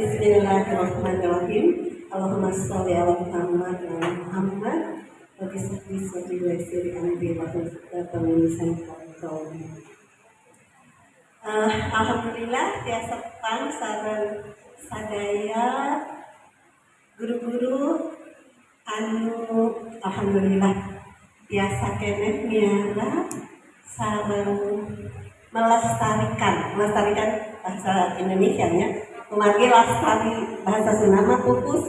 Bismillahirrahmanirrahim. Allahumma sholli ala Muhammad wa ala Muhammad. Wa bi sahbihi wa yassir amri wa hlul 'uqdatam min lisani yafqahu qawli. Alhamdulillah tiasa tepang sareng sadaya guru-guru anu alhamdulillah tiasa keneh miara sareng melestarikan, melestarikan bahasa Indonesia nya. Kumargi lestari bahasa Sunda mah pupus.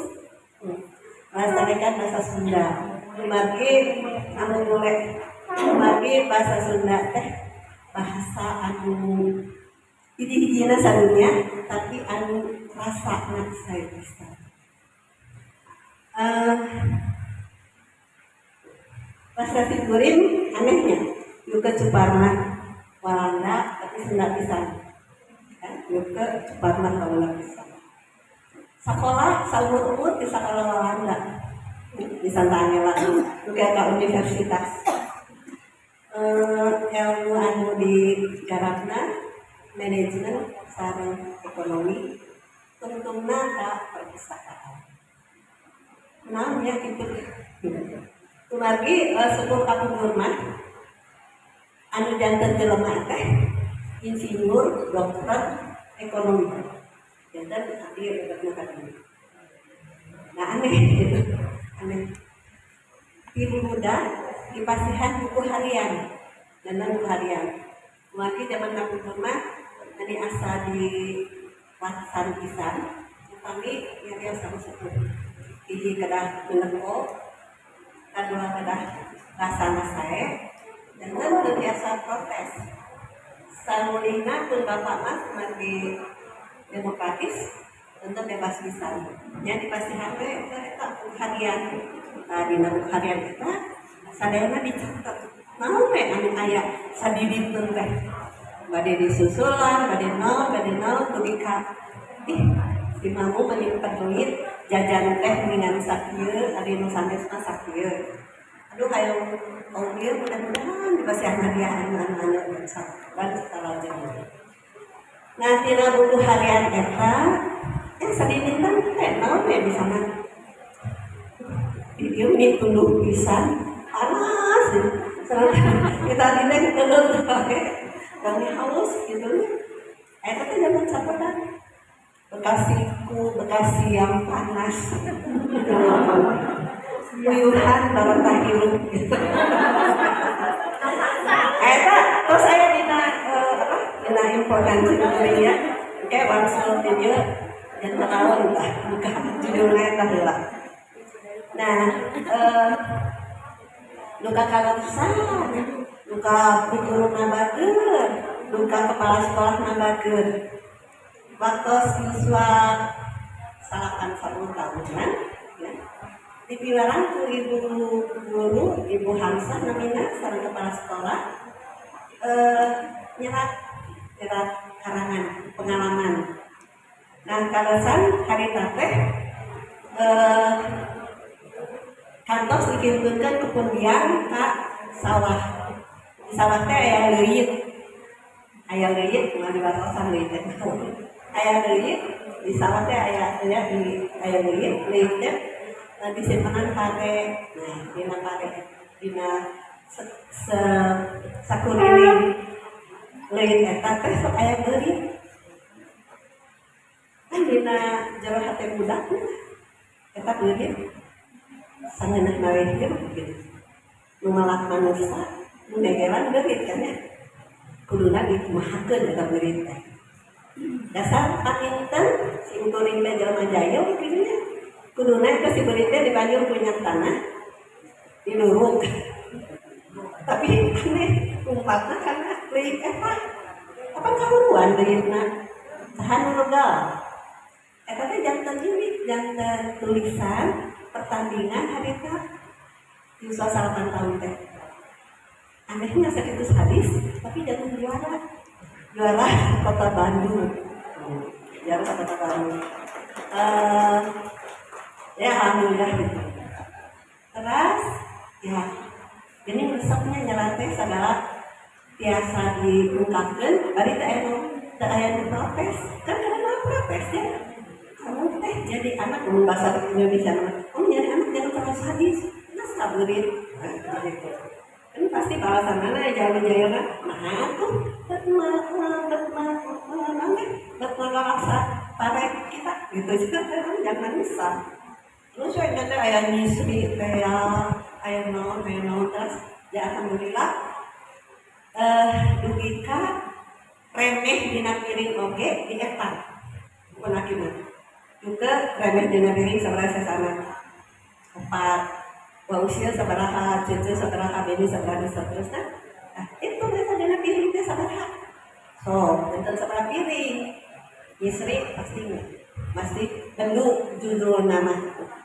Melestarikan bahasa Sunda. Kumargi anu mulai, kumargi bahasa Sunda teh bahasa anu hiji-hijina sadunya, tapi anu rasana saya bisa. Bahasa simkuring anehnya Yuke Suparman Walanda tapi Sunda pisan. Ya, Yuke Suparman Walanda pisan. Sekolah saumur-umur di sekolah Walanda di Santa Angela, juga ke universitas. Ilmu anu di garapna manajemen sareng ekonomi, tungtungna ka perpustakaan. Naon ya gitu. Kumargi sepuh kapungkur mah anu janten jelema teh insinyur, dokter, ekonomi. Janten abdi lebetna ka dieu. Nah, aneh gitu. Aneh. Ibu muda dipasihan buku harian dan buku harian. Kumargi zaman kapungkur mah ani asa di warisan pisan, upami nyarios sama sepuh. Hiji kedah menempo, kedua kedah rasana sae, dan teu biasa protes. Samulina pun bapak mah kumargi demokratis, tentu bebas pisan. Nya dipasihan we eta buku harian. Nah, dina buku harian eta sadayana dicatet. Naon we anu aya sadidinten teh. Bade disusulan, bade naon dugi ka ih si mamu menyimpan duit jajan teh dengan sakieu, ari nu sanes mah sakieu. Aduh, hayang oh ieu mudah-mudahan dipasihan hadiah anu anu anu dan salajengna. Nah, tina buku harian eta sadidinten teh naon we di sana. Di dieu meni tunduh pisan, panas. Kita teh tunduh wae. Kami haus gitu. Eta teh zaman catatan. Bekasiku, Bekasi yang panas. Uyuhan barotah hirup gitu. Eta terus saya dina apa? Dina importansi ya. Oke, wangsul di dieu janten naon lah, buka judulna eta heula. Nah, luka kaleresan, luka guru bager, luka kepala sekolah bager. Waktu siswa 9 10 tahunan, ya, dipiwarang ku ibu guru, Ibu Hamsah namina, sareng kepala sekolah, nyerat nyerat karangan pengalaman. Nah, kaleresan harita teh kantos dikintunkeun ku pun biang ka sawah. Di sawah teh aya leuit. Aya leuit, moal diwartosan leuit teh. Aya leuit di sawah teh, aya aya di aya leuit, leuit teh disimpenan pare. Nah, dina pare, dina se, se sakuriling leuit eta teh sok aya beurit. Kan dina jero hate budak eta beurit sangeunahna we hirup gitu. Nu malak manusia, nu negelan beurit kan ya. Kuduna dikumahakeun eta beurit teh. Dasar paninten simkuring teh jelema jayeng kitu nya. Kuduna eta si beurit teh dibanjur punya tanah diluruk. Tapi aneh umpatna karena leuit eta. Apa kahuruan leuitna? Saha nu regal? Eta teh janten ini, janten tulisan pertandingan harita yuswa 9 tahun teh. Anehnya sakitu sadis, tapi janten juara. Juara kota Bandung. Juara kota Bandung. Ya alhamdulillah gitu. Terus ya ini resepnya nyerat teh segala tiasa diungkapkeun, bari teu aya nu teu aya nu protes. Kan kadang protes ya. Jadi anak ngomong bahasa Indonesia, oh, jadi anak jangan terlalu sadis, nah saburit. Nah, gitu kan pasti balasan mana ya jalan jaya. Nah, tuh bet bet bet rasa pare kita gitu juga kan, jangan bisa. Terus saya kata aya nyisri teh ya, aya naon, aya naon. Terus ya alhamdulillah dugi ka remeh dina piring oge dietang pun akibat juga remeh dina piring sabaraha sesana opat, wah, usia sabaraha, cucu sabaraha, beni sabaraha, dan seterusnya. Nah, itu mereka dina piring teh sabaraha, so janten sabaraha piring nyisri pasti pasti bendu judul nama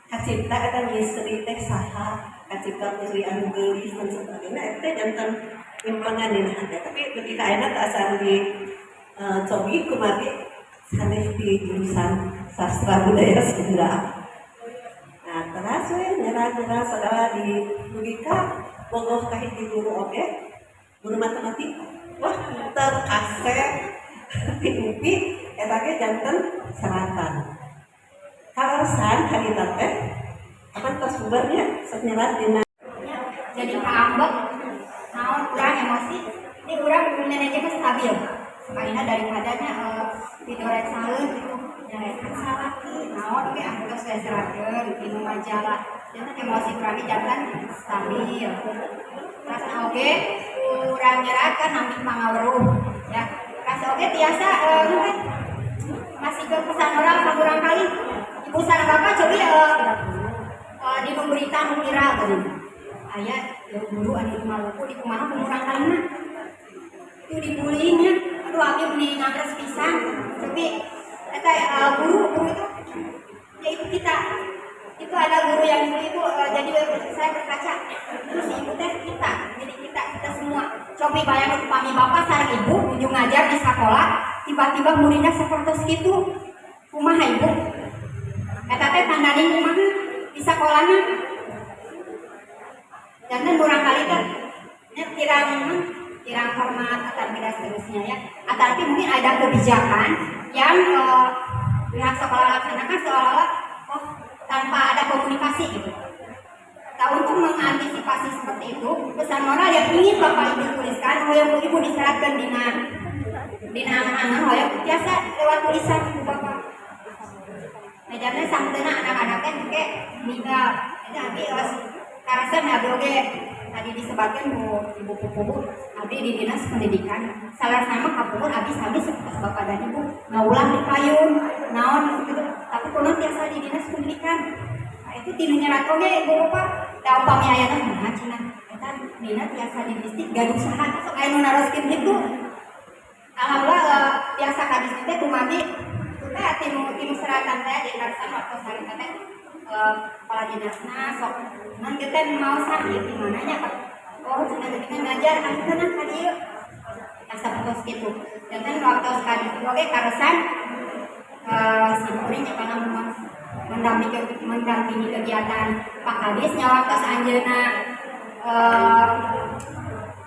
kacipta eta nyisri teh saha, kacipta nyisri anu geulis dan sebagainya. Eta teh janten impengan dina hate, tapi ketika ayeuna teh asa di cobi kumargi sanes di jurusan sastra budaya Sunda. Nah, terus we nyerah-nyerah segala di dugi ka bogoh ka hiji guru oge, guru matematika. Wah, pinter, kasep ti UPI eta ge janten seratan. Kaleresan harita teh apan tos bubarnya sok nyerat dina. Jadi kaambek naon kurang emosi ini, kurang manajemen stabil sekalinya daripadanya tidur saeun gitu nyarekan salaki naon oge anu tos seratkeun dinu majalah. Janten emosi kurang, janten stabil. Terus oge kurang nyerat kan nami pangaweruh ya. Terus oge tiasa masih ke pesan moral ka murangkalih ibu sareng bapak. Cobi di berita nu viral geuning aya ya, guru anu di Maluku di kumaha ku murangkalihna itu dibullying nya. Aduh, abdi meni ngangkres pisan. Tapi eta guru guru itu ya itu kita itu ada guru yang dibully itu, jadi saya berkaca terus ibu teh kita, jadi kita kita semua. Cobi bayang upami bapak sareng ibu nuju ngajar di sekolah, tiba-tiba muridnya seperti itu, kumaha ibu? Eta teh tandaning kumaha di sekolahnya? Janten murangkalih teh nya kirang kirang hormat atau tidak seterusnya ya. Atau tapi mungkin ada kebijakan yang pihak sekolah laksanakan seolah-olah oh tanpa ada komunikasi gitu. Nah, untuk mengantisipasi seperti itu, pesan moral yang ingin Bapak Ibu tuliskan, hoyong Ibu diseratkan dina dina angan-angan, hoyong biasa lewat tulisan Ibu Bapak. Nah, jamnya samtena anak-anak teh engke ninggal. Jadi abdi os karasan abdi oge tadi disebutkan Bu Ibu Pupu, abdi di dinas pendidikan. Salah sama kapungkur abdi sami seperti Bapak dan Ibu ngawulang di payun, naon gitu. Tapi kuno tiasa di dinas pendidikan. Nah, itu tinu nyerat oge Ibu Bapak. Da upami ayana kumaha cenah. Eta dina tiasa di distrik gaduh saha, sok aya nu naroskeun kitu. Alhamdulillah biasa ka distrik teh kumaha teh tinu tinu seratan teh di karasan waktu sareng teh kepala dinasna sok nan kita mau sakit di mananya Pak. Oh, cenah teh ngajar ayeuna ka dieu. Asa sapertos kitu. Janten waktu ka distrik oge karasan simkuring nya kana mendampingi mendampingi kegiatan Pak Kadis nya waktu anjeunna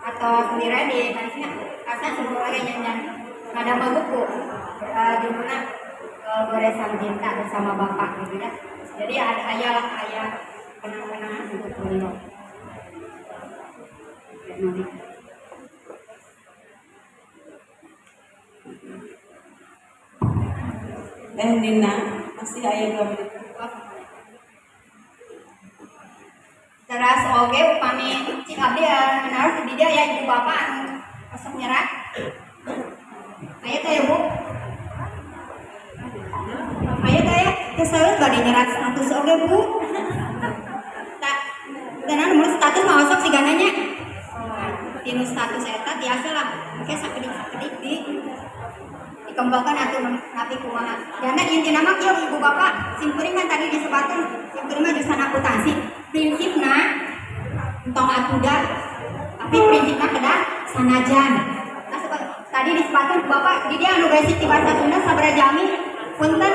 atau sendiri di kadisnya asa sebelum lagi nyanyian ada buku di mana goresan cinta bersama bapak gitu ya. Jadi ada ayah lah, ayah kenang-kenangan untuk beliau. Nanti. Teh Nina, masih aya 2 menit. Teras oge upami cik abdi menaruh di dia ya ibu bapak anu osok nyerat. Aya teh ya, Bu? Aya teh ya, teu bade nyerat status oge, Bu. Tak tenan mun status mah osok sigana nya. Tinu status eta tiasa lah, engke sakedik-sakedik di dikembangkan atau napi kumaha. Jangan intina mah kieu ibu bapak, simkuring kan tadi disebutkan simkuring mah jurusan akuntansi. Prinsipna entong atuda, tapi prinsipna kedah sanajan. Nah, tadi disebutkan bapak di dia anu basic di bahasa Sunda sabaraha jami? Punten,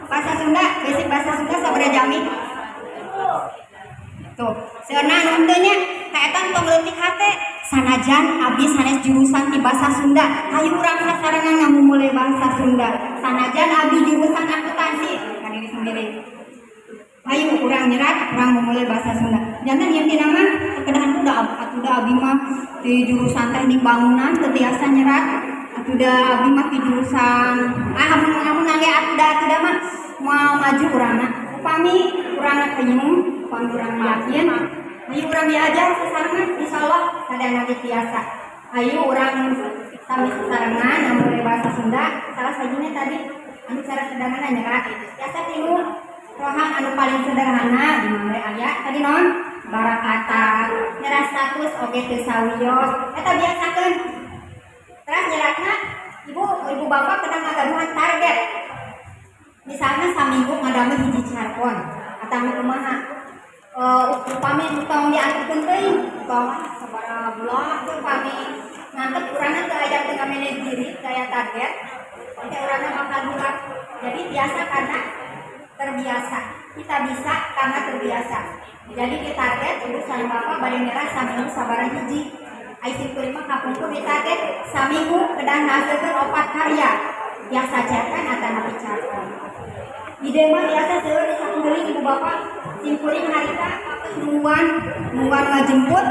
bahasa Sunda, basic bahasa Sunda sabaraha jami? Tuh, seurna anu henteu nya, ka eta entong leutik hate. Sanajan abdi sanes jurusan ti bahasa Sunda, hayu urang sasarengan ngamumule bahasa Sunda. Sanajan abdi jurusan akuntansi, kan diri sendiri. Ayo urang nyerat, urang memulai bahasa Sunda. Jangan yang tina mah kekedahan udah atuh abdi mah di jurusan teknik bangunan teu tiasa nyerat, atuh da abdi mah di jurusan amun ge atuh da mah moal maju urangna. Upami urangna kenyum, upami urang yakin, ayo urang diajar sasarengan, insyaallah sadayana ge tiasa. Ayo urang sami sasarengan memulai bahasa Sunda, salah sajinya tadi anu cara sederhana nyerat. Biasa tilu rohang anu paling sederhana di mana aya tadi non barakata nyerat status oge teu sawios eta biasakeun. Terus nyeratna ibu ibu bapak kedah ngagaduhan target, misalnya saminggu ngadamel hiji carpon atau kumaha, upami tong diantepkeun teuing tong sabaraha bulan teh upami ngantep urangna teu aya teu ngamanage diri teu aya target teh urangna bakal bulat. Jadi biasa karena terbiasa, kita bisa karena terbiasa. Jadi di target ibu sareng bapak bade nyerat saminggu sabaraha hiji. Ai simkuring mah kapungkur di target saminggu kedah ngahasilkeun 4 karya, biasa cerpen atanapi carpon. Ide mah biasa seueur di sakuliling ibu bapak. Simkuring harita nungguan nungguan ngajemput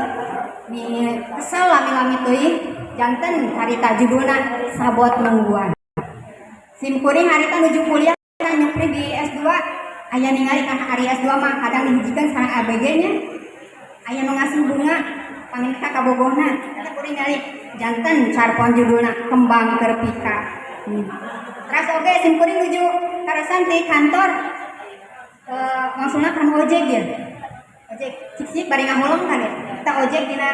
nih kesel lami-lami teuing, janten harita judulna Sabot Nungguan. Simkuring harita nuju kuliah nyupri di S2 aya ningali kan ari S2 mah kadang dihijikeun sareng ABG nya, aya nu ngasih bunga pangin ka kabogohna eta kuring ningali janten carpon judulna Kembang Kerpika. Terus oge simkuring nuju karasan di kantor, langsungna kan ojek ya, ojek cik-cik bari ngahuleng kan ya eta ojek dina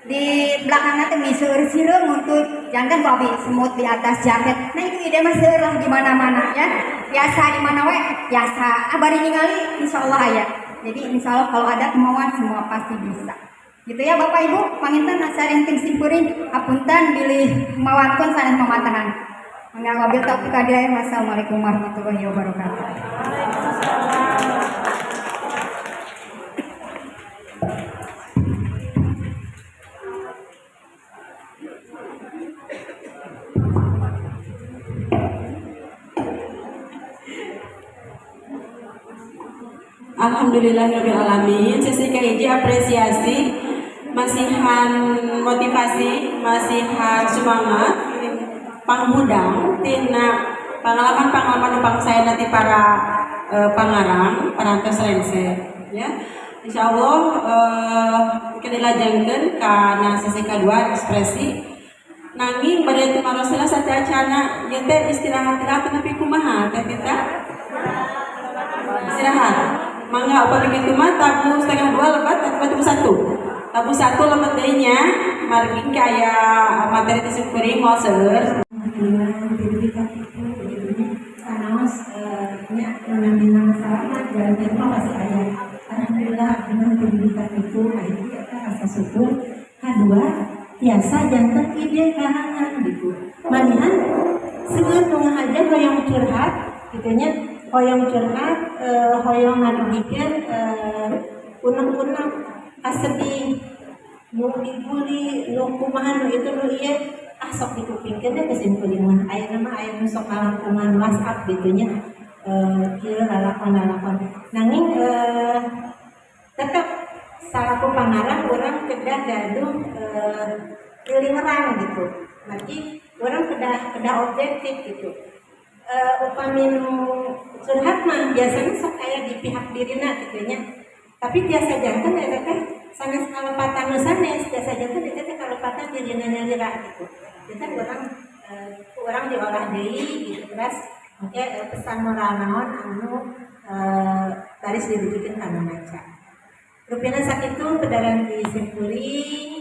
di belakangna teh miseur sireum untuk jangan babi Semut di Atas Jaket. Nah, itu ide mah seueur lah di mana-mana ya, biasa di mana we biasa bari ningali insyaallah aya. Jadi insyaallah kalau ada kemauan semua pasti bisa gitu ya Bapak Ibu. Panginten sareng tim simkuring apunten bilih mawantun sanes mamatahan. Mangga, wabillahi taufiq hidayah. Wassalamualaikum warahmatullahi wabarakatuh. Waalaikumsalam. Alhamdulillahirabbil alamin. Sesi kahiji apresiasi masihan motivasi, masihan semangat panghudang tina pengalaman-pengalaman pang saya nanti para pangarang parantos rengse ya. Insya Allah kita dilajengkeun kana sesi kedua ekspresi, nanging bade tumarosna sateuacana ieu teh istirahat nepi kumaha teh kita istirahat. Mangga, upami kitu mah tabuh 1:30 lebat atau tabuh 1, tabuh 1 lebat deui nya, margi aya materi ti simkuring moal seueur. Alhamdulillah diberi itu begitunya sanaos nya mengambil masalah mah jalan itu mah pasti aya. Alhamdulillah dengan pendidikan itu kahiji eta rasa syukur, kadua tiasa janten ide karangan gitu. Malihan seueur nu ngahaja hoyong curhat gitu nya, hoyong curhat, hoyong ngadugikeun unek-unek, kasedih, nu dibully, nu kumaha, nu itu nu ieu, ah sok dikupingkeun deh ke simkuring mah. Ayeuna mah aya nu sok kalangkungan WhatsApp gitu nya, kieu lalakon-lalakon. Nanging tetep salaku pangarang urang kedah gaduh lilingeran gitu. Berarti urang kedah kedah objektif gitu. Upami nu curhat mah biasanya sok aya di pihak dirina gitu nya. Tapi tiasa janten eta teh sanes kalepatan nu sanes, tiasa janten eta teh kalepatan dirina nyalira gitu. Janten urang diolah deui gitu, terus engke pesan moral naon anu baris dirujikeun ka nu maca. Rupina sakitu pedaran di simkuring.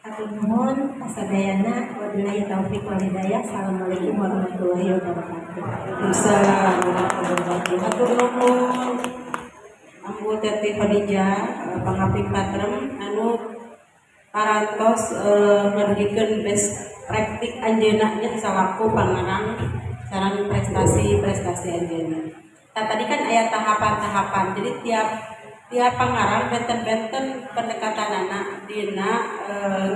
Hatur nuhun kasadayana, wabillahi taufik wal hidayah. Assalamualaikum warahmatullahi wabarakatuh. Waalaikumsalam warahmatullahi wabarakatuh. Hatur nuhun Ambu Teti Khadijah, pangapik patrem anu parantos ngadugikeun best praktik anjeunna nya salaku pangarang sareng prestasi-prestasi anjeunna. Nah, tadi kan aya tahapan-tahapan. Jadi tiap tiap pangarang benten-benten pendekatanana dina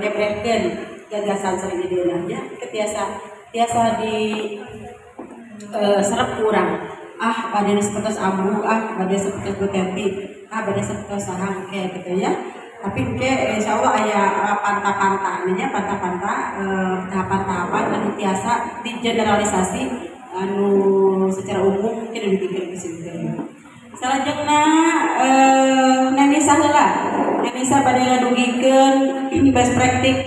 ngebretkeun gagasan sareng idena nya tiasa tiasa di serap kurang. Ah, bade sapertos ambu, ah bade sapertos Bu Teti, ah bade sapertos saha kayak gitu ya. Tapi ke insya Allah aya panta-panta nya, panta-panta tahapan-tahapan anu tiasa digeneralisasi anu secara umum mungkin dibikir ke sini. Salajengna Nenisa heula. Nenisa bade ngadugikeun best practice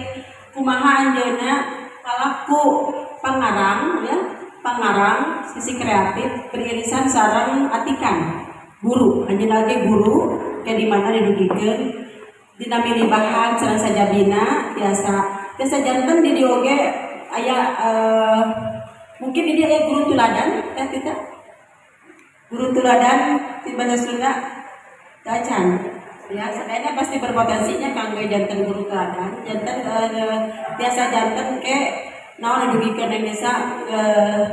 kumaha anjeunna salaku pangarang ya, pangarang sisi kreatif beririsan sareng atikan guru. Anjeunna ge guru ke di mana didugikeun dina milih bahan sareng sajabina biasa biasa janten di dieu oge aya mungkin di dieu aya guru tuladan teh tita guru tuladan di bahasa Sunda tacan ya, sadayana pasti berpotensinya kanggo janten guru tuladan janten biasa janten ke naon didugikeun Indonesia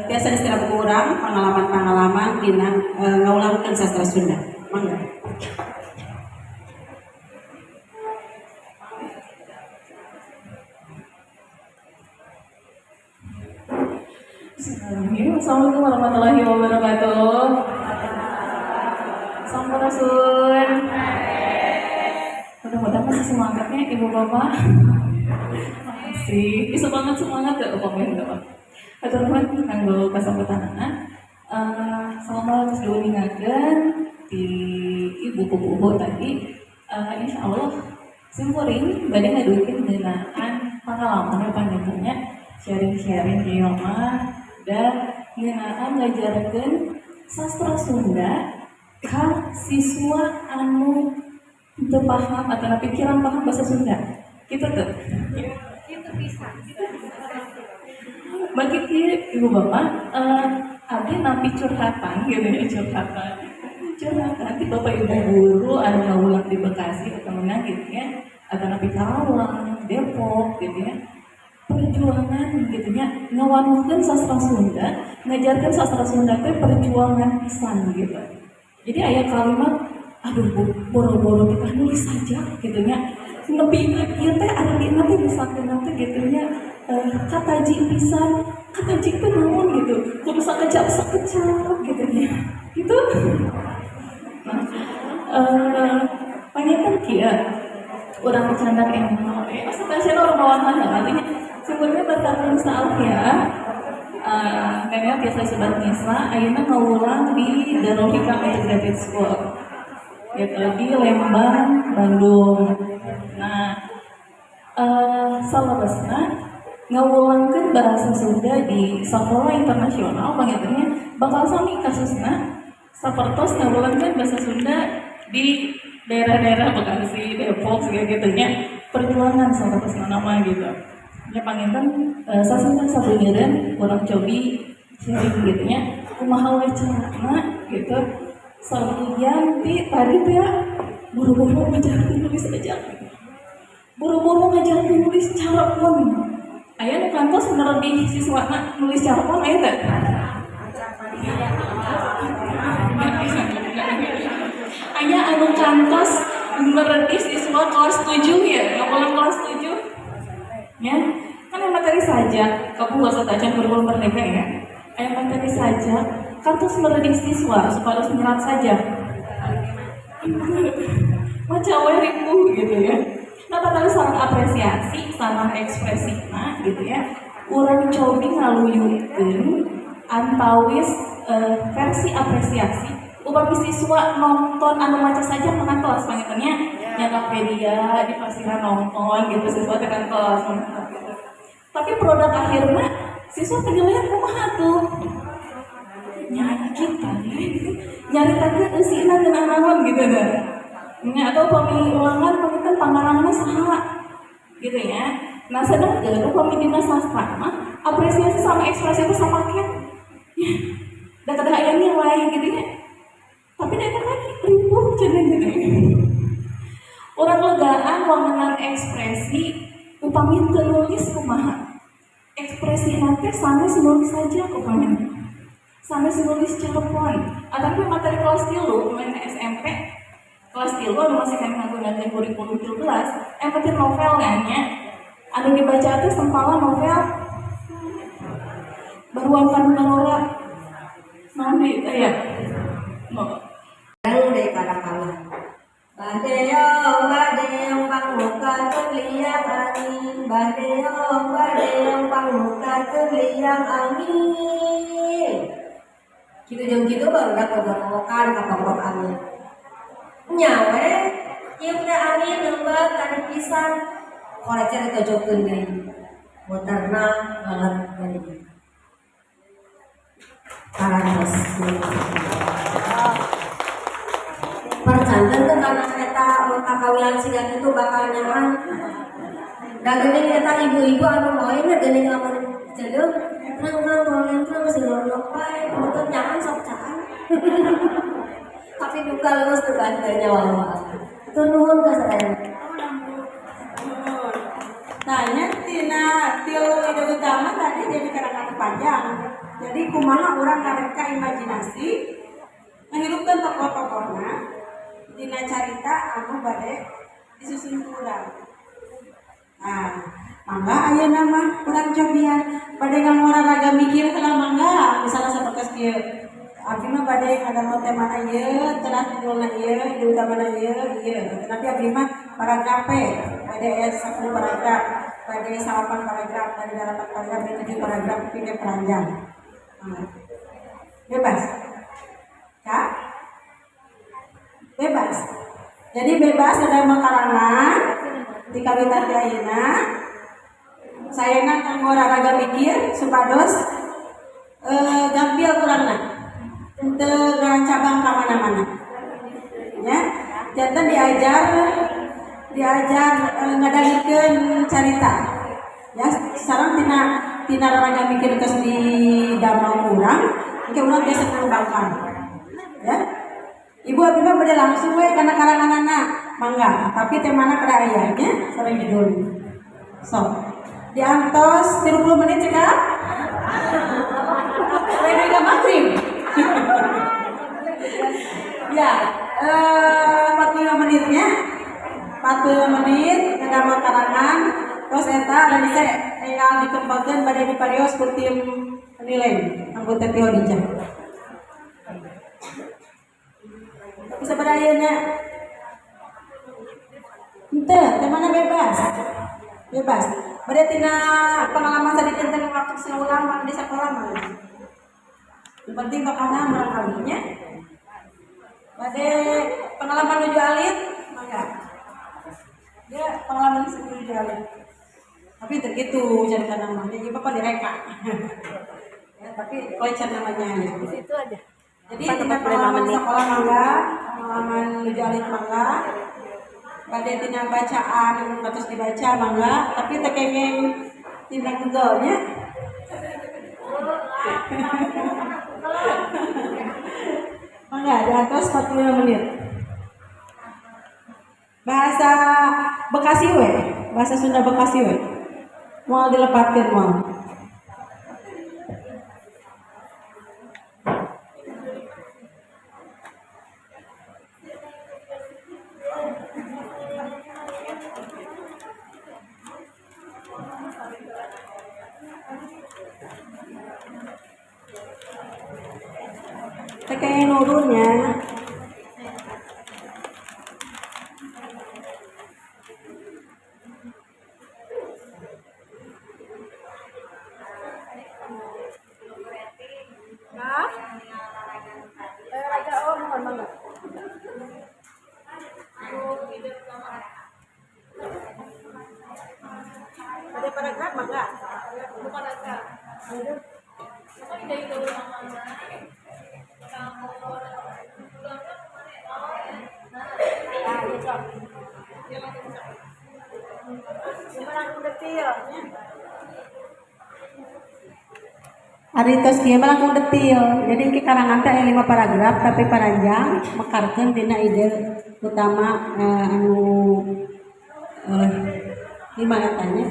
biasa diserap ku urang pengalaman-pengalaman dina ngawulangkeun sastra Sunda. Mangga. Assalamualaikum warahmatullahi wabarakatuh. Sampurasun. Mudah-mudahan masih semangatnya Ibu Bapak. Masih semangat semangat gak pokoknya Bapak. Hatur nuhun kanggo kasampetanana. Salama terus diuningakeun di Ibu Pupuhu tadi. Insya Allah simkuring bade ngadukeun ngeunaan pengalaman panjenengannya sharing-sharing di rumah dan ngeunaan ngajarkeun sastra Sunda ka siswa anu teu paham atau pikiran paham bahasa Sunda. Gitu tuh. Itu bisa. Bagi Ibu Bapak, abdi nampi curhatan gitu ya, curhatan. Curhatan di Bapak Ibu guru anu ngawulang di Bekasi atau mana gitu ya, atau nampi Karawang, Depok gitu ya. Perjuangan gitu nya ngawanuhkeun sastra Sunda, ngajarkeun sastra Sunda teh perjuangan pisan gitu. Jadi aya kalimat aduh Bu, boro-boro kita nulis saja gitu nya. Nepi ieu teh artina teh misalkeun teh gitu nya kataji pisan, kataji teh naon gitu. Kudu sakecap-sakecap gitu nya. Gitu. Nah, panginten kieu urang bercanda emang asa teh urang bawahan artinya sebenarnya bertahun ya, memang biasa sebat Nisa, ayeuna ngawulang di Darul Hikam Integrated School, gitu di Lembang, Bandung. Nah, salabasna ngawulangkeun bahasa Sunda di sekolah internasional, pangintennya bakal sami kasusna sapertos ngawulangkeun bahasa Sunda di daerah-daerah Bekasi, Depok, segala gitunya perjuangan sapertosna nama gitu. Ya panginten sasinten sabeunyeureun urang cobi sharing gitu nya kumaha we carana gitu saluyan ti tadi teh buru-buru ngajarkeun nulis aja buru-buru ngajarkeun nulis carapon aya nu kantos meredih siswana nulis carapon aya teh aya anu kantos meredih siswa kelas 7 ya ngapulang kelas 7 ya kan yang materi saja kamu gak usah tacan kurikulum merdeka ya yang materi saja kan terus meredih siswa supaya harus menyerat saja macam ribu gitu ya. Nah padahal sareng apresiasi sareng ekspresi nah gitu ya urang cobi ngaluyukeun antawis versi apresiasi upami siswa nonton anu maca saja mengantos pangintennya Nyapedia di pasiran nonton gitu siswa teh kantos gitu. Tapi produk akhirnya siswa penilaian kumaha tuh nyari kita nyaritakeun eusina ngeunah naon gitu dah. Nya atau upami ulangan panginten pangarangna saha gitu ya. Nah sedangkeun upami dina sastra mah apresiasi sama ekspresi itu sapaket. Ya, da kedah aya nilai gitu ya. Tapi da eta lagi ribuh cenah gitu. Urang legaan wangenan ekspresi upami teu nulis kumaha. Ekspresi teh sanes nulis saja upami. Sanes nulis carpon. Ataupun materi kelas 3 main SMP kelas 3 anu masih kami ngagunakeun kurikulum 13, materi novel kan nya. Anu dibaca teh sempalan novel Baruan Kandungan Ora. Naon deui teh ya? Yang angin. Kitu jeung kitu barudak gogorowokan ka pokok angin. Nya we, ieu teh angin leubat tadi pisan. Kolecer ditojokeun deui. Motorna ngelet deui. Parantos. Percanten teh kana eta mun kakawilan siga kitu bakal nyaman. Da geuning eta ibu-ibu anu moeuna geuning lamun jeleung renggang roleng sing lolok bae motor nyaman sok caan. Tapi duka leus teu teu nyawa. Tur nuhun ka sadayana. Tanya tina tilu ide utama tadi jadi karangan panjang. Jadi kumaha urang ngareka imajinasi ngahirupkeun tokoh-tokohna dina carita anu bade disusun ku urang. Nah, mangga ayeuna mah urang cobian bade ngangora raga mikir heula mangga misalna sapertos kieu. Abdi mah bade ngadamel temana ieu, terus judulna ieu, ide utamana ieu, ieu. Tapi abdi mah paragraf we, bade aya 10 paragraf, bade 8 paragraf, bade 8 paragraf, bade 7 paragraf, pilih peranjang. Bebas. Kak? Bebas. Jadi bebas ada karangan di kawitan di ayeuna. Sayana kanggo raraga mikir supados gampil kurangna. Teu cabang ka mana-mana. Ya. Janten diajar ngadagikeun carita. Ya, sareng tina raraga mikir geus didamel urang, engke urang biasa mengembangkan. Ya. Ibu abi mah bade langsung we kana karanganana, mangga, tapi temana kada aya nya sareng judul. Sok. Diantos 30 menit cekap. Rene ka magrib. Ya, 45 menitnya. 45 menit ngadamel karangan. Terus eta dan bisa enggal dikembangkeun bade diparios ku tim penilai anggota Teh Hodijah. Bisa pada ayeuna. Henteu, temana bebas. Bebas. Bade tina pengalaman sadinten waktu saulang mah di sakola mah. Yang penting tokohna murangkalih nya. Bade pengalaman nuju alit mangga. Dia pengalaman nuju alit. Tapi tergitu cerita namanya, ieu bapak direka. Ya, tapi koican namanya ya. Di situ aja. Jadi tina pengalaman sekolah mangga, pengalaman nuju alit mangga. Bade tina bacaan terus dibaca mangga, tapi teu kenging tina Google nya. Mangga di atas 45 menit. Bahasa Bekasi we, bahasa Sunda Bekasi we. Moal dilepatkeun moal. Kayak nurunnya. Nah, ada paragraf enggak? Paragraf. Ari tos kieu mah langkung detil. Jadi ki karangan teh aya 5 paragraf tapi paranjang mekarkeun dina ide utama anu 5 eta nya.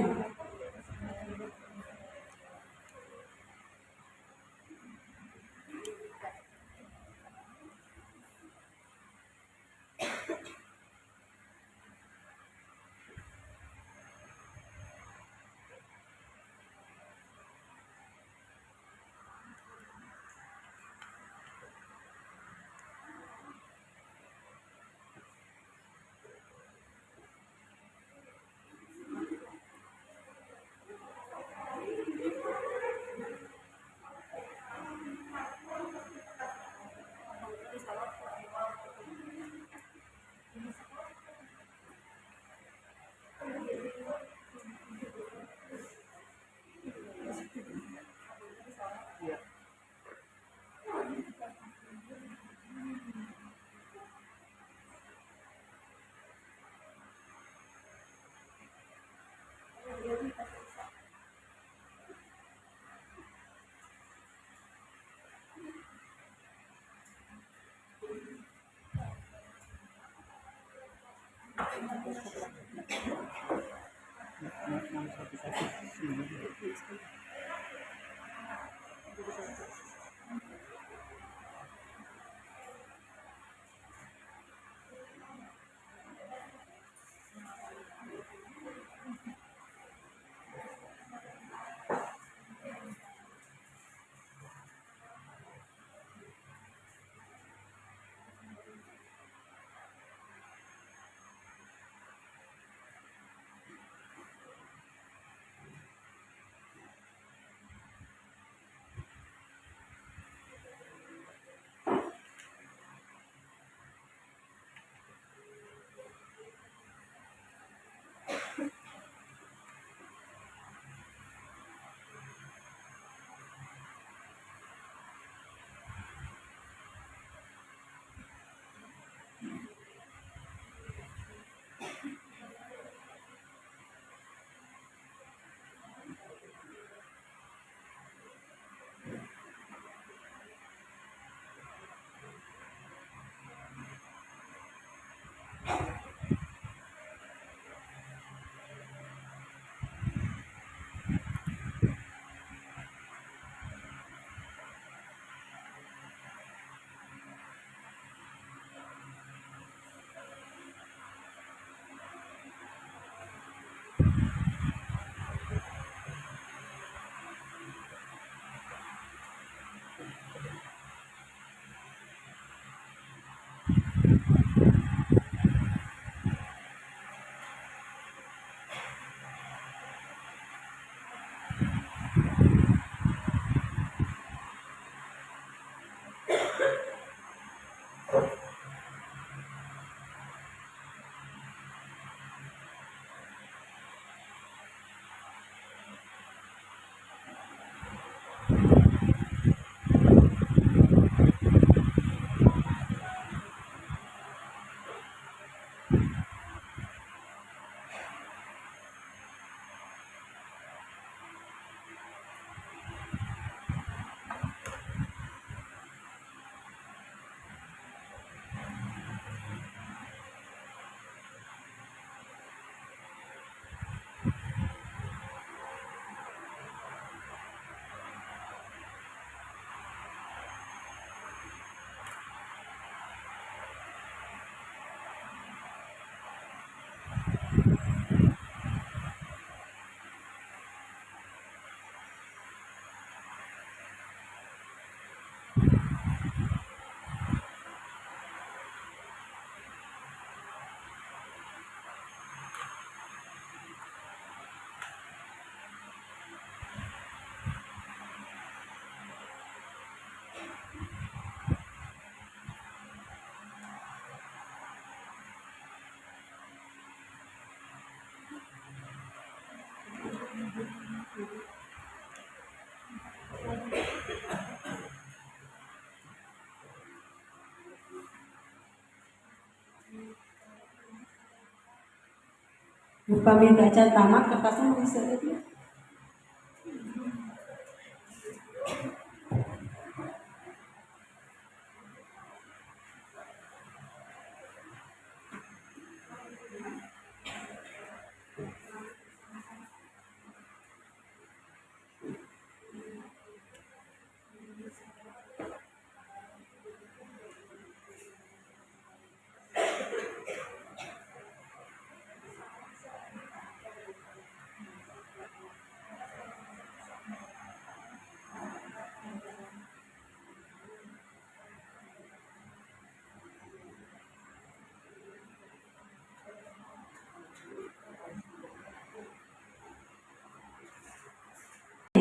Upami acan tamat kertasnya bisa itu.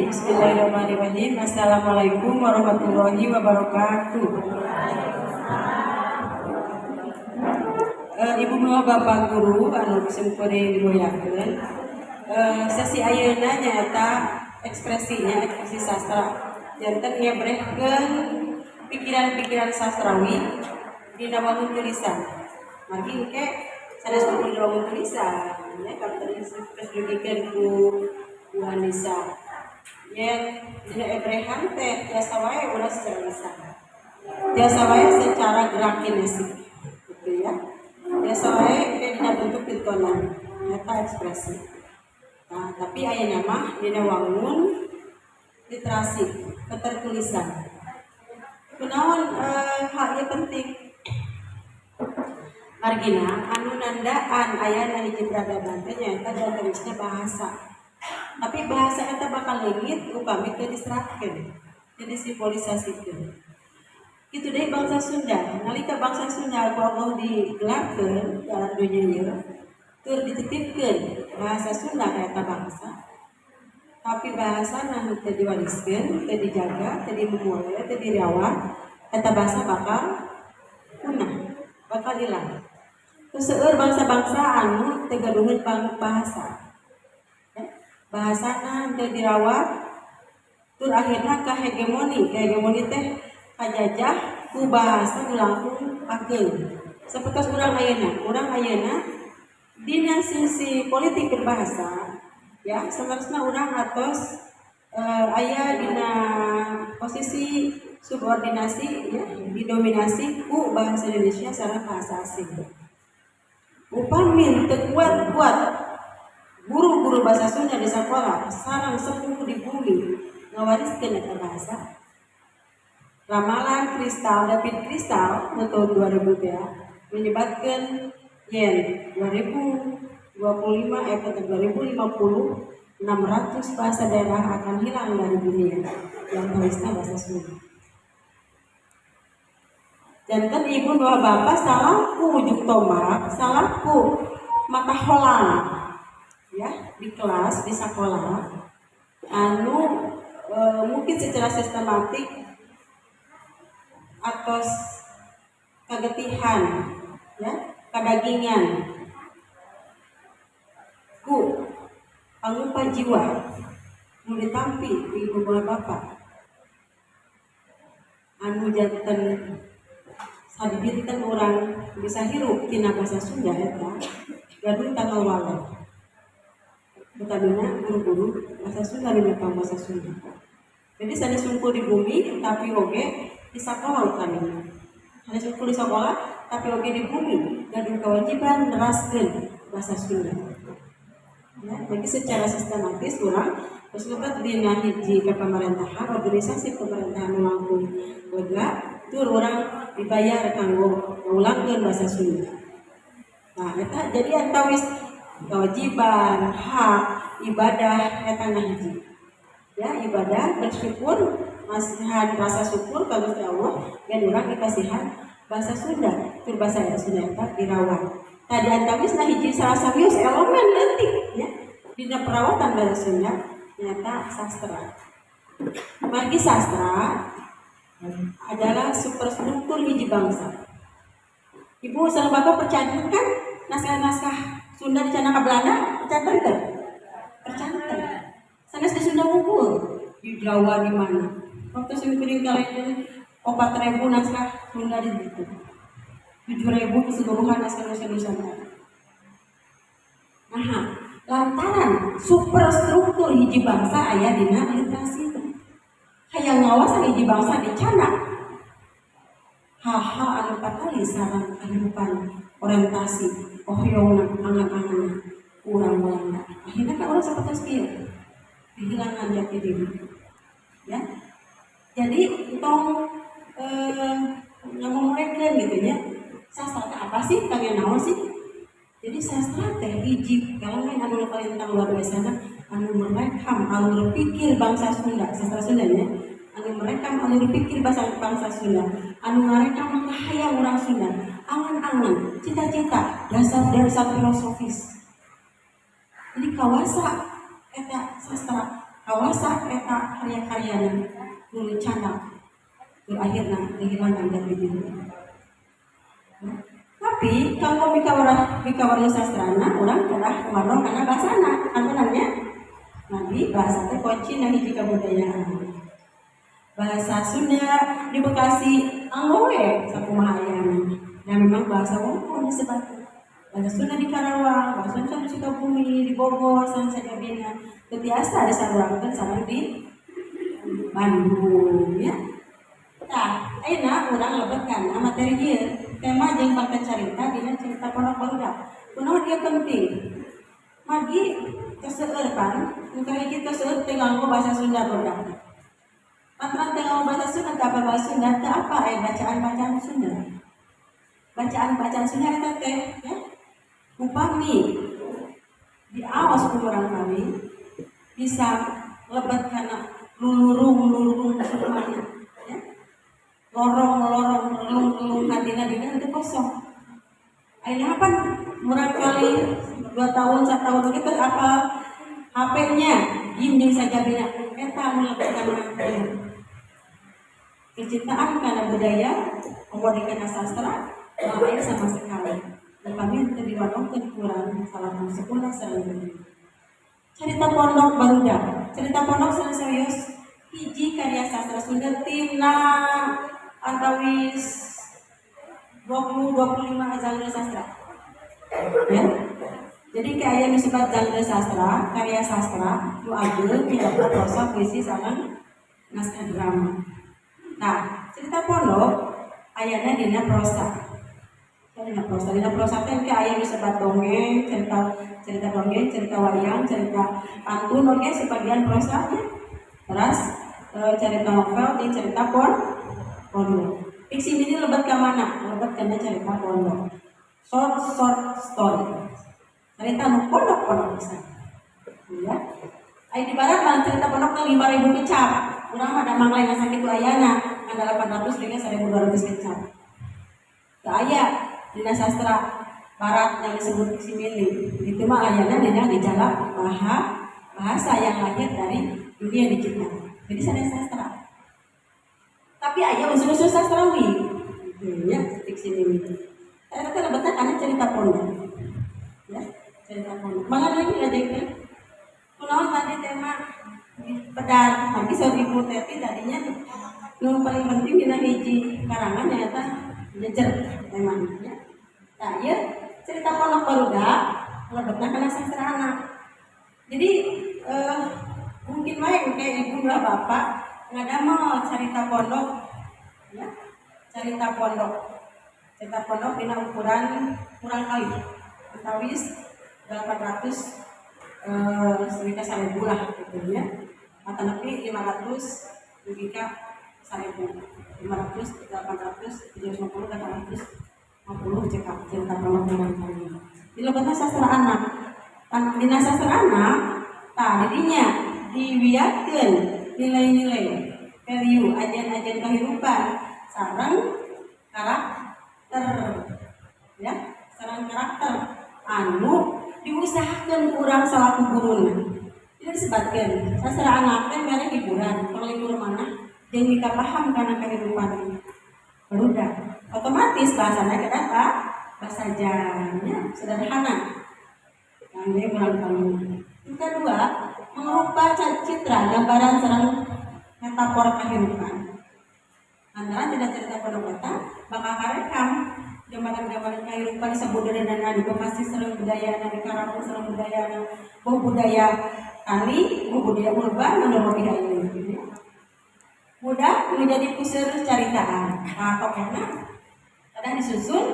Bismillahirrahmanirrahim. Assalamualaikum warahmatullahi wabarakatuh. Ibu bapak bapak guru anu simkuring dimuliakeun. Sesi ayeuna nyaeta ekspresinya ekspresi sastra. Janten ngebrehkeun pikiran-pikiran sastrawi dina wangun tulisan. Margi engke sanes kudu dina wangun tulisan nya kamari geus dugikeun ku Bu Anissa. Yen dina ebrehan teh tiasa wae ulah secara lisan. Tiasa wae secara gerak kinesik gitu ya. Biasa wae dina bentuk pintonan eta ekspresi. Nah, tapi ayeuna mah dina wangun literasi ketertulisan. Kunaon hal ieu penting? Margina anu nandaan ayana hiji peradaban teh nyaeta diantawisna bahasa. Tapi bahasa eta bakal leungit upami teu diseratkeun, teu disimbolisasikeun. Kitu deui bangsa Sunda, nalika bangsa Sunda ku Allah digelarkeun dalam dunya ieu, tur dititipkeun bahasa Sunda ka eta bangsa. Tapi bahasana nu teu diwariskeun, teu dijaga, teu dimumule, teu dirawat, eta bahasa bakal punah, bakal hilang. Terus seueur bangsa-bangsa anu teu gaduheun bahasa. Ya, bahasana teu dirawat, tur akhirna ka hegemoni, hegemoni teh kajajah ku bahasa nu langkung ageng. Sapertos urang ayeuna dina sisi politik berbahasa, ya seharusnya urang atos aya dina posisi subordinasi, ya didominasi ku bahasa Indonesia sareng bahasa asing. Upami teu kuat-kuat guru-guru bahasa Sunda di sekolah sareng sepuh di bumi ngawariskeun eta bahasa. Ramalan Kristal David Kristal nu tahun 2000 teh menyebatkeun yen 2025 ke 2050 600 bahasa daerah akan hilang dari dunia yang tulisnya bahasa Sunda. Janten ibu dua bapak salaku ujung tombak, salaku mata holang ya di kelas di sekolah anu mungkin secara sistematik atau kagetihan ya kadagingan ku pangupa jiwa nu ditampi ku ibu bapak anu janten sadidinten urang bisa hirup tina bahasa Sunda eta gaduh tanggal waler utamina guru-guru bahasa Sunda nu nyepang bahasa Sunda. Jadi sanes sungkul di bumi tapi oge di sekolah utamina. Sanes sungkul di sekolah tapi oge di bumi gaduh kewajiban neraskeun bahasa Sunda. Ya, jadi secara sistematis urang terus lebet dina hiji ke pemerintahan, organisasi pemerintahan nu langkung lega, tur urang dibayar kanggo ngulangkeun bahasa Sunda. Nah, eta jadi antawis kewajiban, hak, ibadah eta hiji. Ya, ibadah bersyukur, masihan rasa syukur ka Gusti Allah yen urang dipasihan bahasa Sunda, tur bahasa Sunda eta dirawat. Tadi antawisna hiji salah sawios elemen leutik ya dina perawatan bahasa Sunda nyata sastra. Margi sastra adalah superstruktur hiji bangsa. Ibu sareng bapak percaya kan naskah-naskah Sunda dicandak ka Belanda, percanten teu? Percanten. Sanes di Sunda wungkul, di Jawa di mana? Waktu simkuring kalian 4.000 naskah Sunda di situ. 7.000 keseluruhan naskah Nusantara. Nah, lantaran superstruktur hiji bangsa aya dina literasi itu. Hayang ngawasan hiji bangsa dicandak hal-hal anu patali sareng kehidupan orientasi hoyongna angan-anganna urang Walanda. Akhirnya kan orang seperti kieu kehilangan jati diri. Ya. Jadi tong ngomongkeun gitu ya. Sastra teh apa sih? Kangge naon sih? Jadi sastra teh hiji elemen anu kalintang luar biasa anu merekam alur pikir bangsa Sunda, sastra Sunda nya, anu merekam alur pikir bangsa Sunda, anu ngarekam hayang urang Sunda, angan-angan, cita-cita, dasar-dasar filosofis. Jadi kawasa eta sastra, kawasa eta karya-karyana nu dicandak, tur akhirna kehilangan jati diri. Tapi kalau mikawarna sastrana urang kedah kumarno kana bahasana, kantenannya. Nabi bahasa teh kunci na hiji kabudayaan. Bahasa Sunda di Bekasi anggo we sakumaha ayana. Dan memang bahasa wungkul disebutkeun. Bahasa Sunda di Karawang, bahasa Sunda di Sukabumi, di Bogor, sareng sajabina. Teu tiasa disaruangkeun sareng di Bandung ya. Tah, ayeuna urang lebet kana materi ieu. Tema jeung fakta carita dina cerita pondok barudak. Kunaon dia penting? Margi tos seueur pan, nu kahiji tos seueur teu nganggo bahasa Sunda barudak. Lantaran teu nganggo bahasa Sunda, teu apa bahasa Sunda, teu apa bacaan-bacaan Sunda. Bacaan-bacaan Sunda eta teh ya. Upami diawas ku urang kami bisa lebet kana lulurung-lulurung semuanya ya. Lorong-lorong relung-relung hatina dina itu kosong. Ayeuna pan murang kali 2 tahun 1 tahun gitu apa HP-nya game jeung sajabina eta anu lebet kana kecintaan karena budaya komo kana sastra lain sama sekali. Dan kami teu diwadongkeun kurang salah sekolah sareng cerita pondok barudak. Cerita pondok sareng serius hiji karya sastra Sunda tina antawis 20 25 genre sastra. Ya. Jadi kayak disebut genre sastra, karya sastra nu ageng nyaeta prosa, puisi sareng naskah drama. Nah, cerita pondok ayana dina prosa. Dina prosa, dina prosa teh engke aya disebut dongeng, cerita cerita dongeng, cerita wayang, cerita pantun oge sebagian prosanya. Terus cerita novel di cerita pondok. Fiksi ini lebet ke mana? Lebet kana cerita pondok. Short short story. Cerita nu pondok-pondok pisan. Ya. Ai di barat mah cerita pondok teh 5000 kecap. Urang mah damang lain sakitu ayana, ngan 800 hingga 1200 kecap. Teu aya dina sastra barat yang disebut fiksi mini. Itu mah ayana dina gejala bahasa yang lahir dari dunia digital. Jadi sanes sastra. Tapi aya unsur-unsur sastrawi. Gitu ya, fiksi mini. Eta teh lebetna kana cerita pondok. Ya, cerita pondok. Mangga lagi ngajakeun. Kunaon tadi tema pedar, tapi saur Ibu Teti tadinya nu paling penting dina hiji karangan nyaeta jejer temanya ya. Nah, ieu cerita pondok barudak lebetna kana sastra anak. Jadi mungkin wae kayak ibu lah bapak ngadamel cerita pondok ya. Cerita pondok. Cerita pondok dina ukuran kurang kali antawis 800 sekitar 1000 lah gitu ya. Atau lebih 500 dugi ka 1000. 500, 800, 750, 850 cekap cerita pondok kurang kali. Di lebetna sastra anak. Dina sastra anak tah didinya diwiatkeun nilai-nilai value ajaran-ajaran kehidupan sareng karakter ya, sareng karakter anu diusahakeun kurang salaku guruna. Tidak disebutkan sastra anak teh mere hiburan, penglibur mana jeung mikapaham kana kehidupan barudak. Otomatis bahasana kita bahasa nya sederhana. Kangge kurang kamu. Yang kedua, mengubah citra gambaran sareng metafor kehidupan. Antara tidak cerita pondok eta bakal karekam gambaran-gambaran kehidupan sabudeureunana juga pasti sareng budaya di karakter sareng budaya boh budaya tani, boh budaya urban anu lebih ayeuna gitu ya. Mudah menjadi puseur caritaan. Nah, tokohna kadang disusun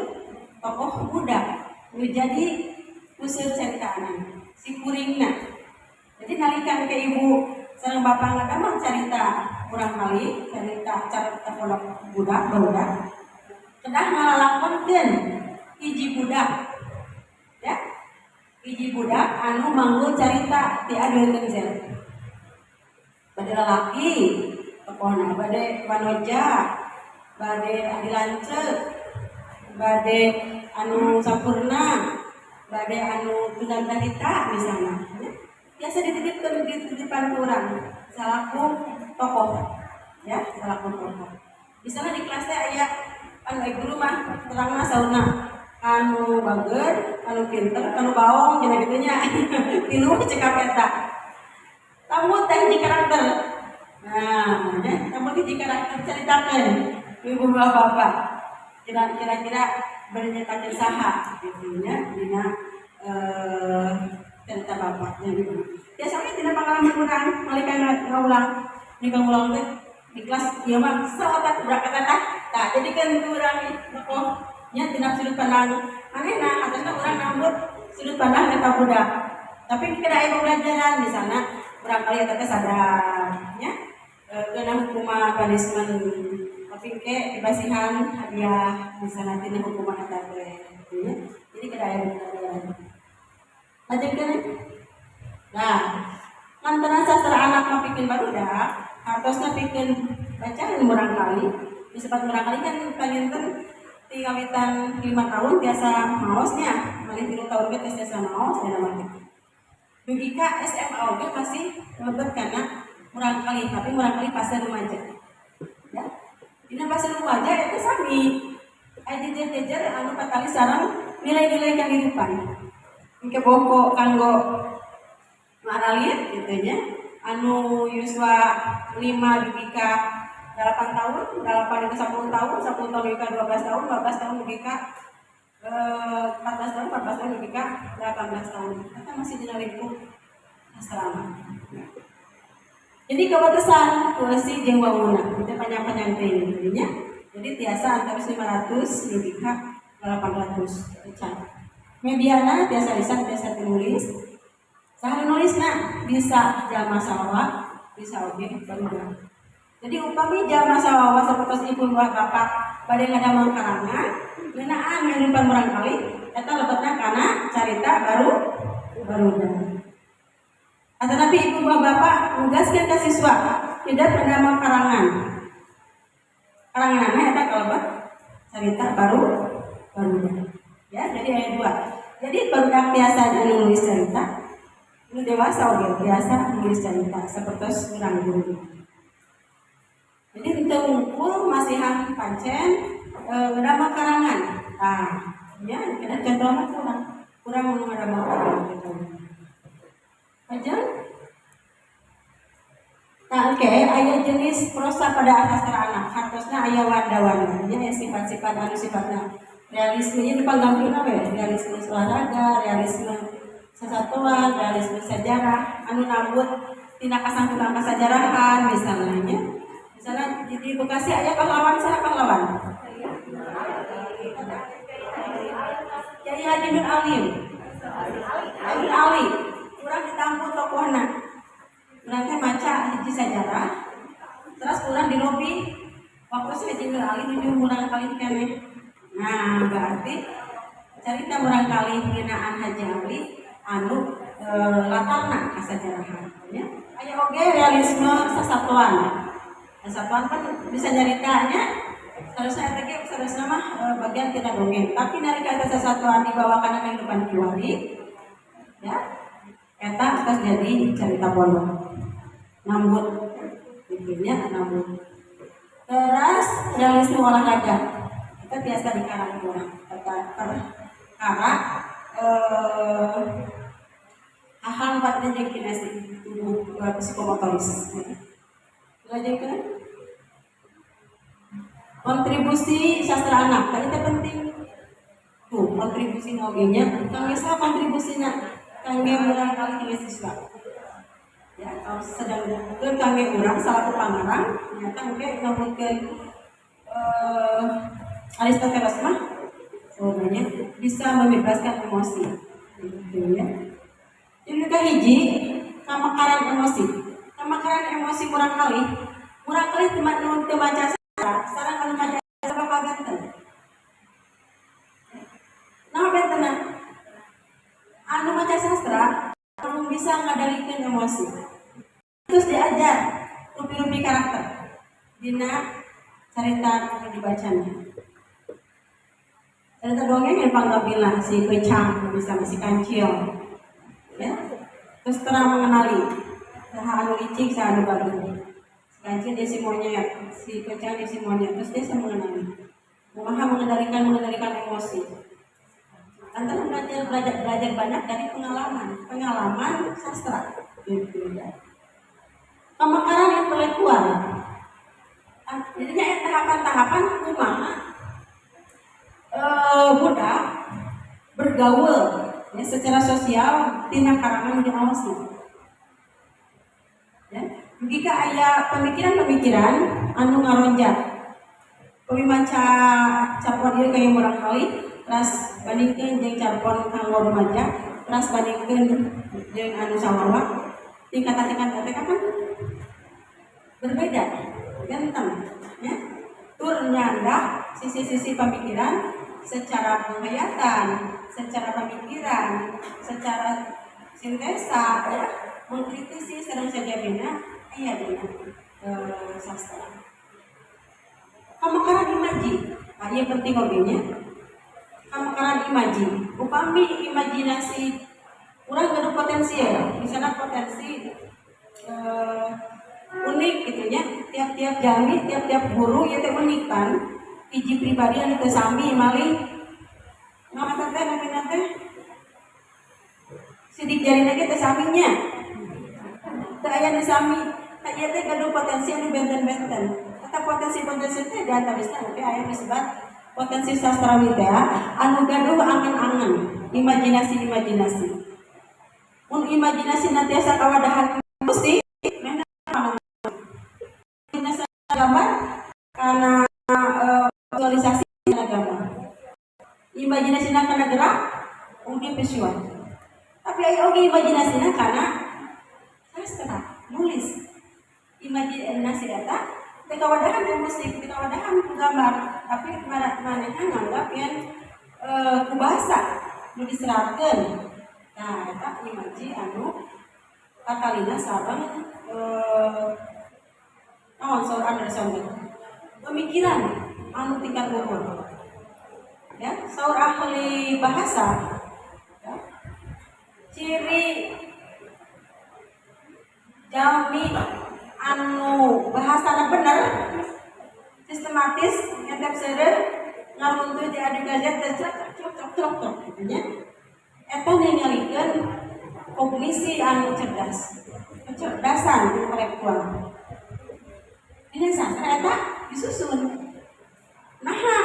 tokoh muda menjadi puseur caritaan si kuringna. Jadi nalika ke ibu sareng bapak ngadamel carita kurang kali cerita carita pondok budak barudak kedah ngalalakonkeun hiji budak ya, hiji budak anu manggul carita ti A dugi Z. Bade lalaki tokohna, bade wanoja, bade adi lanceuk, bade anu sampurna, bade anu tunadahita misalnya ya. Biasa dititipkan dititipan kurang salaku tokoh ya, salaku tokoh. Misalnya di kelas teh aya anu guru mah terangna saurna anu bager, anu pinter, anu baong cenah kitu nya. Tilu cekap eta. Tamu teh hiji karakter. Nah, ya, tamu hiji karakter caritakeun ibu bapak. Kira-kira bernyatakeun saha gitu nya dina cerita bapaknya gitu. Biasanya tidak pengalaman urang nalika ngaulang, nalika ngulang teh di kelas ieu mah saotak budak eta tah. Tah, jadi kan urang tokoh Nya tina sudut pandang manehna, atosna urang nambut sudut pandang eta budak. Tapi kita aya pembelajaran misalnya barangkali eta teh sadar nya kena hukuman, punishment, tapi ke dipasihan hadiah misalnya tina hukuman eta teh gitu ya. Jadi kita aya pembelajaran. Lanjutkan. Nah, lantaran sastra anak mah pikeun barudak, hartosna pikeun bacaan murangkali. Disebut murangkali kan panginten ti kawitan 5 tahun biasa maosnya, malih 3 tahun ge tos biasa maos ya mah gitu. Dugi ka SMA oge masih lebet karena murangkali, tapi murangkali fase remaja. Ya. Dina fase remaja itu sami. Aya jejer-jejer anu patali sareng nilai-nilai kehidupan. Engke boko kanggo maralit gitu nya, anu yuswa 5 dugi ka 8 tahun, 8 dugi 10 tahun, 10 tahun dugi ka 12 tahun, 12 tahun dugi ka 14 tahun, 14 tahun dugi ka 18 tahun. Kita masih dina lingkup asrama. Jadi kewatesan puisi jeung wangunna itu panjang-panjang teuing nya. Jadi tiasa antara 500 dugi ka 800 ecan. Mediana tiasa lisan, tiasa tulis. Saha nulisna bisa jalma sawawa, bisa oge barudak. Jadi upami jalma sawawa sapertos ibu bapak bade ngadamel karangan ngeunaan kehidupan murangkali, eta lebetna kana carita barudak. Atanapi ibu bapak nugaskeun ka siswa tidak mendamel karangan. Karanganna eta kalebet carita barudak. Ya, jadi aya dua. Jadi barudak biasa nulis cerita, nu dewasa oge biasa nulis cerita seperti urang guru. Jadi henteu ngumpul masihan pancen ngadamel karangan. Nah, ya kita contohnya kurang kurang ngadamel karangan gitu. Aja. Nah, oke, aya jenis prosa pada sastra anak. Hartosna aya wanda-wanda, nya sifat-sifat anu sifatna realisme ini panggampilna we, realisme olahraga, realisme sasatoan, realisme sejarah, anu nambut tina kasangkutan kasajarahan misalnya nya. Misalnya di Bekasi aya pahlawan, saha pahlawan? Kiai Haji Nur Alim. Nur Ali. Kurang ditampu tokohna. Urang teh maca hiji sajarah, terus kurang di lobi waktu si Haji Nur Ali nuju murangkali keneh. Nah, berarti cerita murangkali ngeunaan Haji Ali anu latarna kasajarahan ya. Aya oge realisme sasatoan. Sasatoan kan bisa nyaritanya seharusnya eta ge seharusnya mah bagian tina dongeng, tapi nalika eta sasatoan dibawa kana kehidupan kiwari ya, eta terus jadi cerita pondok nambut gitu nya, nambut. Terus realisme olahraga kita biasa di karang kurang perkara hal pada jeung kinesik tubuh, psikomotoris. Lanjutkan kontribusi sastra anak tadi teh penting tuh kontribusi oge nya. Kangge saha kontribusina? Kangge murangkali, kangge siswa ya. Kalau sedang ke kangge urang salaku pangarang nyata engke ngabutkeun Aristoteles mah sebenarnya bisa membebaskan emosi gitu ya. Jadi kahiji, kamekaran emosi. Kamekaran emosi murangkali, murangkali teman nu teu maca sastra sareng anu maca sastra bakal benten. Nah, bentena anu maca sastra anu bisa ngadalikeun emosi, terus diajar rupi-rupi karakter dina carita anu dibacanya. Cerita dongeng yang panggapila si Kecang bisa si Kancil ya, terus terang mengenali saha anu licik, saha anu bagus. Si Kancil dia si monyet, si Kecang dia si monyet, terus dia bisa mengenali kumaha mengendalikan mengendalikan emosi. Antara belajar belajar belajar banyak dari pengalaman pengalaman sastra gitu ya. Pemekaran intelektual. Ah, jadinya tahapan-tahapan kumaha budak bergaul ya, secara sosial tina karangan diawasi ya. Jika aya pemikiran-pemikiran anu ngaronjat. Kami maca carpon ieu kayak murang kali, terus bandingkeun jeung carpon kanggo remaja, terus bandingkeun jeung anu sawawa, tingkatan-tingkatan TK kan berbeda, ganteng, ya. Tur nyandak sisi-sisi pemikiran secara penghayatan, secara pemikiran, secara sintesa, ya, mengkritisi sareng sajabina aya dina sastra. Pamekaran imaji, nah, ieu penting oge nya. Pamekaran imaji, upami imajinasi urang gaduh potensi ya, misalnya potensi unik gitu nya, tiap-tiap jalmi, tiap-tiap guru ieu teh unik kan. Hiji pribadi anu teu sami malih nama teh namina teh sidik jarina ge teu sami nya. Teu aya nu sami, tah ieu teh gaduh potensi anu benten-benten. Eta potensi-potensi teh diantawisna oge aya nu disebat potensi sastrawi teh anu gaduh angen-angen, imajinasi-imajinasi. Mun imajinasi tiasa kawadahan musik, mehna imajinasi gambar karena visualisasi gambar. Imajinasina kana gerak, audio visual. Tapi aya oge imajinasina kana sastra, nulis. Imajinasi eta teu kawadahan ku musik, teu kawadahan ku gambar, tapi manehna nganggap yen ku bahasa nu diseratkeun. Nah, eta imaji anu katalina sareng naon saur Anderson teh? Pemikiran anu tingkat luhur. Ya, saur ahli bahasa, ya, ciri jalmi anu bahasana bener, sistematis, ngentep seureuh, ngaruntuh di adu gajah teh cek cek cek cek cek gitu nya. Eta ningalikeun kognisi anu cerdas, kecerdasan intelektual. Dina sastra eta disusun. Naha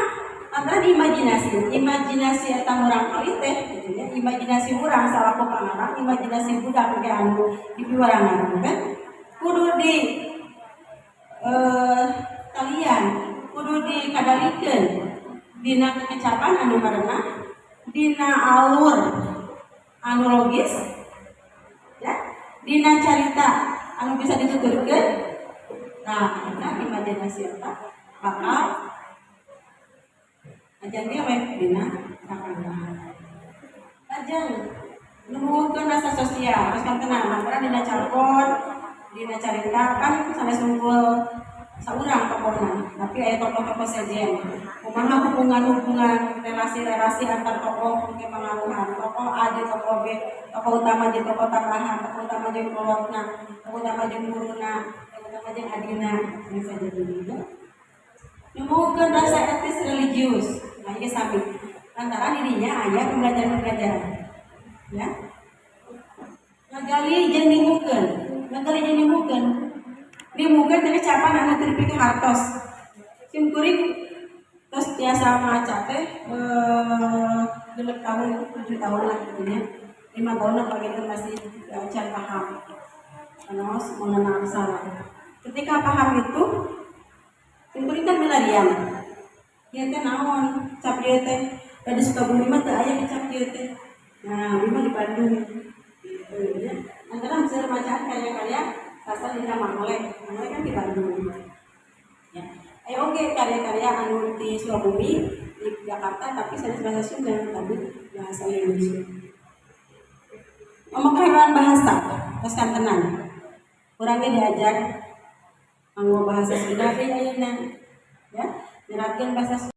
antara imajinasi, imajinasi eta murang kali teh gitu nya, imajinasi urang salaku pangarang, imajinasi budak ge anu dipiwarangan kan kudu di talian, kudu dikadalikeun dina kekecapan anu marenah, dina alur anu logis, ya, dina carita anu bisa dituturkeun. Nah, eta imajinasi eta bakal ajar ngeleh dina kakanggahan. Lajeng numuhunkeun rasa sosial, terus kan tenang, lantaran dina carpon, dina carita kan sanes unggul saurang tokohna, tapi aya tokoh-tokoh sejen. Kumaha hubungan-hubungan relasi-relasi antar tokoh ke pengaruhan, tokoh A jeung tokoh B, tokoh utama jeung tokoh tambahan, tokoh utama jeung kolotna, tokoh utama jeung guruna, tokoh utama jeung adina, bisa jadi gitu. Numuhunkeun rasa etis religius. Nah, ieu sami. Lantaran dirinya aya pembelajaran-pembelajaran. Ya. Ngagali jeung nimukeun, ngagali jeung nimukeun. Nimukeun teh kecapan anu teu dipikahartos. Sim kuring tos tiasa maca teh 6 tahun, 7 tahun lah gitu nya. 5 tahun lah bagian masih can paham. Anu mengenal aksara. Ketika paham itu sim kuring kan milarian. Ieu teh naon? Cap ieu teh da di Sukabumi mah teu aya kecap ieu teh. Nah, ieu mah di Bandung. Gitu ya. Antara bisa bacaan karya-karya sastra dina Manglé. Manglé kan di Bandung. Ya. Ayo oke karya-karya anu di Sukabumi di Jakarta tapi sanes bahasa Sunda tapi bahasa Indonesia. Pemekaran bahasa tos kantenan. Urang ge diajar nganggo bahasa Sunda deui ayeuna. Ya, nyeratkeun bahasa Sunda.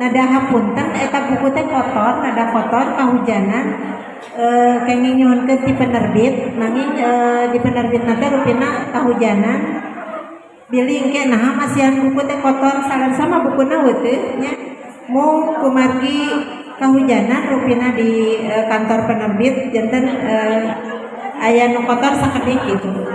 Nada hapunten eta buku teh kotor, nada kotor kahujanan kenging nyuhunkeun ti penerbit nanging di penerbit teh rupina kahujanan bilih engke naha masihan buku teh kotor salan sama bukuna heuteut nya mung kumargi kahujanan rupina di kantor penerbit janten aya nu kotor sakedik gitu.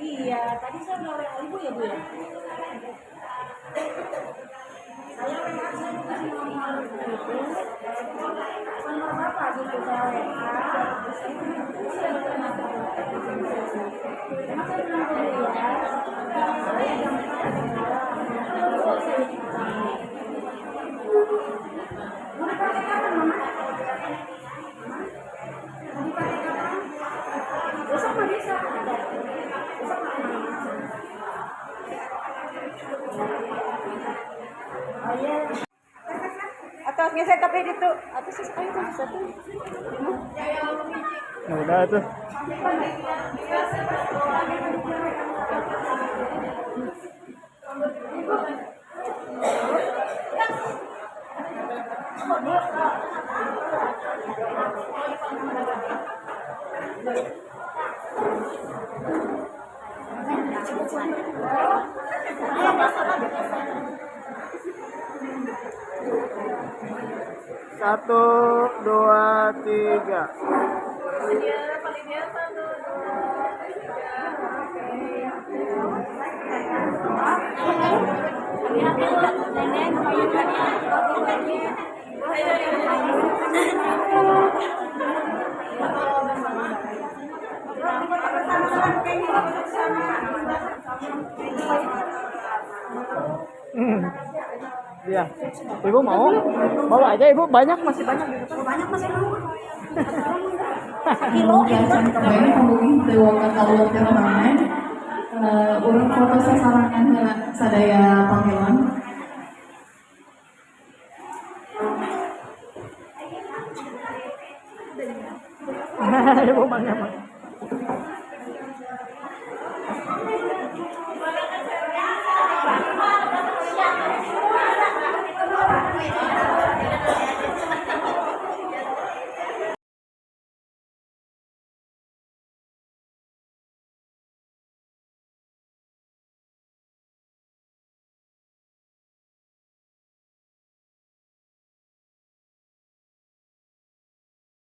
Iya, tadi saya udah WA ibu ya Bu ya. Saya WA, saya dikasih nomor itu, nomor bapak gitu saya WA. Emang saya bilang ke dia, saya jam mau dipakai kapan Mama? Mau dipakai kapan? Besok mah bisa. Besok mah oh iya. Atau ngesek tapi itu atau sih ayo tuh satu. Nah, udah tuh. Satu, dua, tiga. Iya, ibu mau? Bawa aja ibu, banyak masih banyak di depan. Banyak masih mau. Kilo urang foto sasarangan sadaya panggilan. Ibu mangga.